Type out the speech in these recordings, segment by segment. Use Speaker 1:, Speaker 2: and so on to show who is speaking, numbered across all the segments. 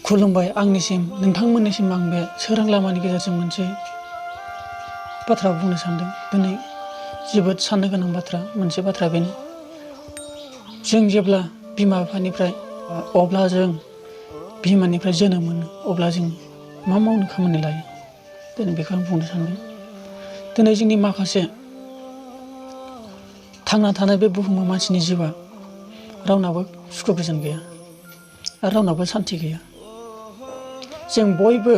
Speaker 1: खुलुमबाय आंनिसिम नोंथांमोननिसिम आं बे सोरां लामानि गेजेरजों मोनसे बाथ्रा बुंनो सानदों। दिनै जोबोद साननो गोनां बाथ्रा मोनसे बाथ्रा बेनो जों जेब्ला बिमा बिफानिफ्राय अब्ला जों बिमानिफ्राय जोनोम मोनो अब्ला जों मा मावनो खामानि लायो दिनै बेखौ आं बुंनो सानदों। दिनै जोंनि माखासे थांना थानाय बे बुहुमाव मानसिनि जिउआ रावनाबो सुखु गोजोन गैया आरो रावनाबो सान्थि गैया। जों बयबो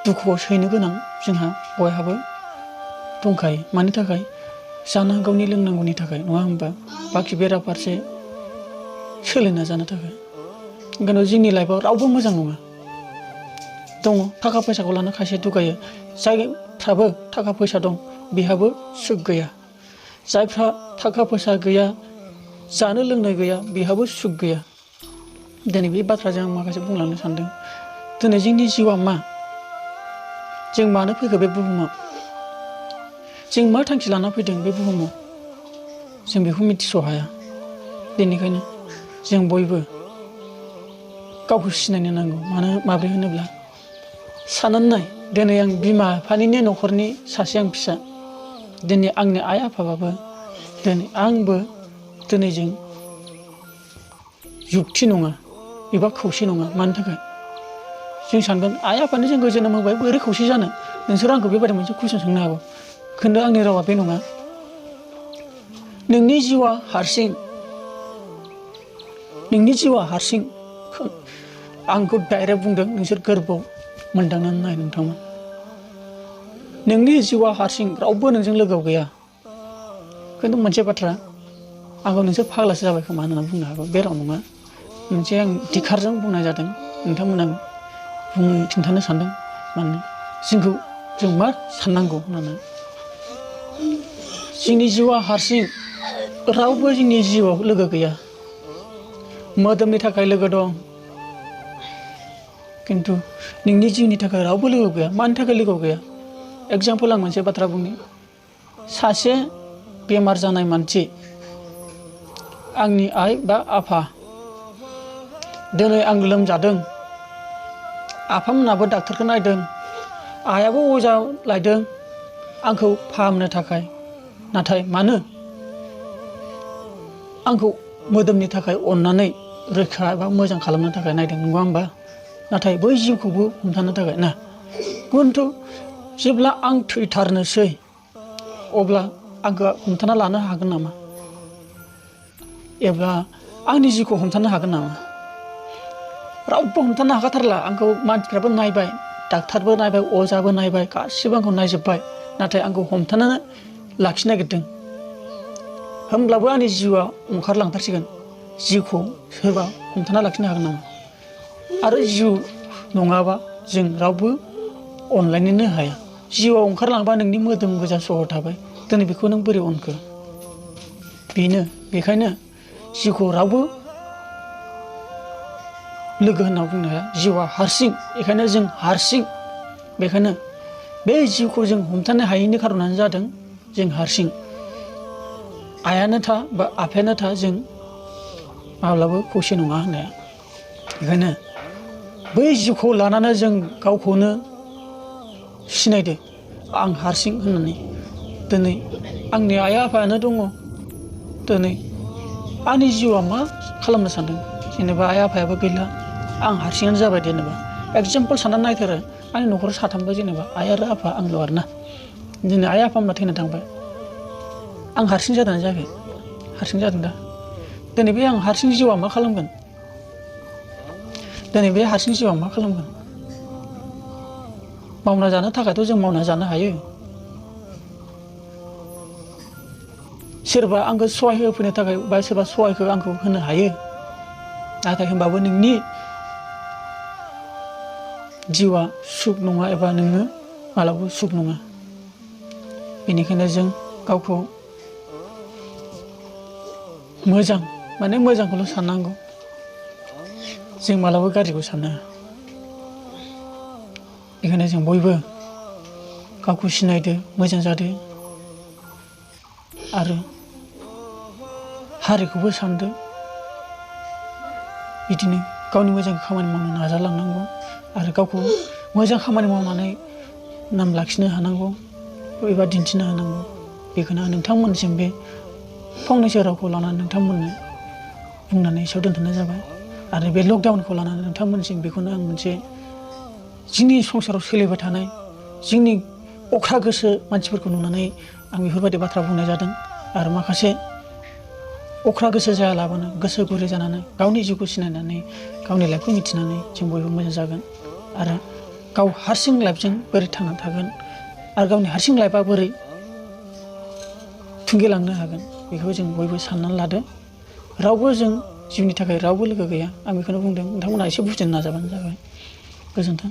Speaker 1: दुखुआव सैनो गोनां जोंहा बयहाबो दंखायो। मानि थाखाय? जानांगौनि लोंनांगौनि थाखाय नङा होमबा? बाखि बेराफारसे सोलिना जानो थाखाय। ओंखायनो जोंनि लाइफआव रावबो मोजां नङा। दङ थाखा फैसाखौ लानो खायसे दुगायो। जायफ्राबो थाखा फैसा दं बेहाबो सुख गैया। जायफ्रा थाखा फैसा गैया जानो लोंनो गैया बेहाबो सुख गैया। दिनै बे बाथ्राजों आं माखासे बुंलांनो सानदों। दिनै जोंनि जिउआ मा? जों मानो फैखो बे बुहुमाव? जों मा थांखि लाना फैदों बे बुहुमाव? जों बेखौ मिथिस' हाया। बेनिखायनो जों बयबो गावखौ सिनायनो नांगौ। माब्रै होनोब्ला साननानै नाय दिनै आं बिमा बिफानिनो न'खरनि सासे आं फिसा। दिनै आंनि आइ आफाबाबो दिनै आंबो दिनै जों जुक्ति नङा एबा खौसे नङा। मानि थाखाय? जों सानगोन आइ आफानो जोंखौ जोनोम होबाय बोरै खौसे जानो? नोंसोर आंखौ बेबायदि मोनसे कुइसन सोंनो हागौ। खिन्थु आंनि रावा बे नङा। नोंनि जिउआ हारसिं आंखौ डाइरेक्ट बुंदों। नोंसोर गोरबोआव मोनदांनानै नाय नोंथांमोन। नोंनि जिउआ हारसिं रावबो नोंजों लोगोआव गैया। खिन्थु मोनसे बाथ्रा आंखौ नोंसोर फाग्लासो जाबाय खोमा होननानै बुंनो हागौ। बे राव नङा। मोनसे आं दिखारजों बुंनाय जादों। नोंथांमोना खिन्थानो सानदों माने जों मा साननांगौ होननानै। जोंनि जिउआ हारसिं रावबो जोंनि जिउआव लोगो गैया। मोदोमनि थाखाय लोगो दं खिन्थु नोंनि जिउनि थाखाय रावबो लोगो गैया। मानि थाखाय लोगो गैया? एगजामपोल आं मोनसे बाथ्रा बुंनि। सासे बेमार जानाय मानसि आंनि आइ बा आफा दिनै आं लोमजादों। आफामोनाबो डाक्टारखौ नायदों। आइयाबो अजा लायदों आंखौ फाहामनो थाखाय। नाथाय मानो? आंखौ मोदोमनि थाखाय अननानै रैखा एबा मोजां खालामनो थाखाय नायदों नङा होमबा? नाथाय बै जिउखौबो हमथानो थाखाय ना। खिन्थु जेब्ला आं थैथारनोसै अब्ला आंखौ हमथाना लानो हागोन नामा? एबा आंनि जिउखौ हमथानो हागोन नामा? रावबो हमथानो हाखाथारला। आंखौ मानसिफ्राबो नायबाय, डाक्टारबो नायबाय, अजाबो नायबाय, गासिबो आंखौ नायजोब्बाय। नाथाय आंखौ हमथानो लाखिनो नागिरदों। होमब्लाबो आंनि जिउआ ओंखारलांथारसिगोन। जिउखौ सोरबा हमथाना लाखिनो हागोन नामा? आरो जिउ नङाबा जों रावबो अनलायनोनो हाया। जिउआव ओंखारलांबा नोंनि मोदोम गोजा सहर थाबाय। दिनै बेखौ नों बोरै अनखो? बेखायनो जिउखौ रावबो लोगो होनना बुंनो हाया। जिउआ हारसिं। बेखायनो जों हारसिं। बेखायनो बे जिउखौ जों हमथानो हायैनि खारनानो जादों जों हारसिं। आइयानो था बा आफायानो था जों माब्लाबो खौसे नङा होननाया। बेखायनो बै जिउखौ लानानै जों गावखौनो सिनायदो आं हारसिं होननानै। दिनै आंनि आइ आफायानो दङ। दिनै आंनि जिउआ मा खालामनो सानदों? जेनेबा आइ आफायाबो गैला आं हारसिङानो जाबाय। जेनेबा एगजामपोल साननानै नायथारो आंनि न'खराव साथामबो जेनेबा आइ आरो आफा आंल' आरोना। दिनै आइ आफामोना थैना थांबाय। आं हारसिं जादोंना जायाखै? हारसिं जादों दा। दिनै बे आं हारसिं जिउआ मा खालामगोन? दिनै बे हारसिं जिउआ मा खालामगोन? मावना जानो थाखायथ' जों मावना जानो हायो। सोरबा आंखौ सहाय होफैनो थाखाय बा सोरबा सहायखौ आंखौ होनो हायो। नाथाय होनबाबो नोंनि जिउआ सुख नङा एबा नोङो मालाबाबो सुख नङा। बेनिखायनो जों गावखौ मोजांखौल' साननांगौ। जों मालाबा गाज्रिखौ साना। बेखायनो जों बयबो गावखौ सिनायदो, मोजां जादो आरो हारिखौबो सानदो। बिदिनो गावनि मोजां खामानि मावनो नाजालांनांगौ आरो गावखौ मोजां खामानि मावनानै नाम लाखिनो हानांगौ एबा दिन्थिनो हानांगौ। बेखौनो आं नोंथांमोननिसिम बे फंनैसो रावखौ लानानै नोंथांमोननो बुंनानै एसेयाव दोनथ'नाय जाबाय। आरो बे लकडाउनखौ लानानै नोंथांमोननिसिम बेखौनो आं मोनसे जोंनि संसाराव सोलिबाय थानाय जोंनि अख्रा गोसो मानसिफोरखौ नुनानै आं बेफोरबायदि बाथ्रा बुंनाय जादों। आरो माखासे अख्रा गोसो जायालाबानो गोसो गुरै जानानै गावनि जिउखौ सिनायनानै गावनि लाइफखौ मिथिनानै जों बयबो मोजां जागोन आरो गाव हारसिं लाइफजों बोरै थांनानै थागोन आरो गावनि हारसिं लाइफआ बोरै थुंगेलांनो हागोन बेखौ जों बयबो साननानै लादो। रावबो जों जिउनि थाखाय रावबो लोगो गैया। आं बेखौनो बुंदों, नोंथांमोनहा एसे बुजिनो नाजाबानो जाबाय। गोजोन्थों।